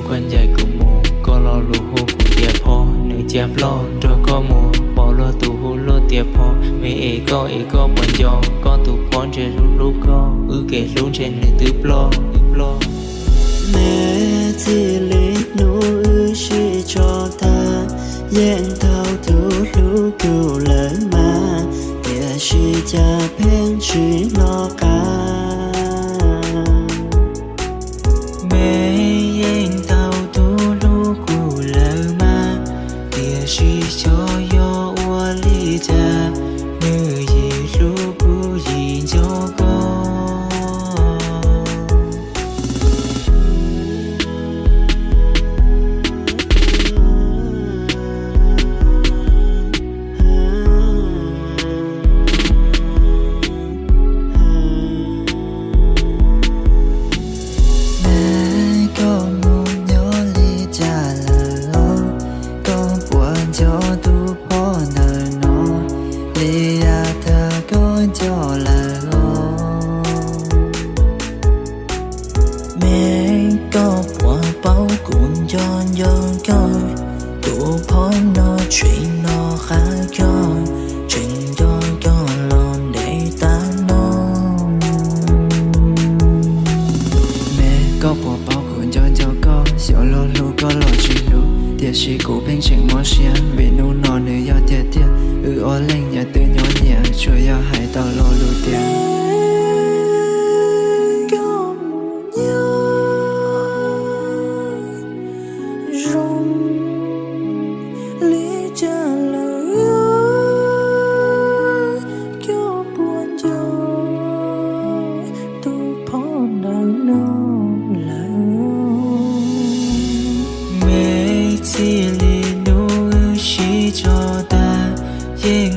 Koj ncaim kuv mus, koj lo lus hu kuv tias phob, nws cia ploj nrog koj mus, pom luag tus hu luag tias phob. Me es koj es koj puas nco koj tus phob ntshe hlub hlub koj, wb kev hlub ntshe nws twb ploj, twb ploj. Me, txij li hnub wb sib tso tag, yeej tau tus hlub kuv lawm mas, tiam sis cas pheej tsis hnov qab. Me, yeej tau tus hlub kuv lawm mas, tiam sis xyov yog ua li cas, nws yim hlub kuv yim nco koj. Me, koj mus nyob li cas lawm os? Koj puas nco tus phob ntawm no li yav tag koj nco lawm os? Me, koj puas paub kuv nco nco koj, tus phob no tseem nov qab koj, tseem nco koj los ntev tas no. Me, koj puas paub kuv nco nco koj, xyov luag hlub koj los tsis hlub, tiam sis kuv pheej tseem mob siab vim hnub no nws yog tiag tiag. Wb ob leeg nyias twb nyob nyias, tsuas yog hais tau lo lus tias koj mus nyob zoo li cas lawm, koj puas nco tus phob ntawm no lawm? Me, txij li hnub wb sib tso tag, yeej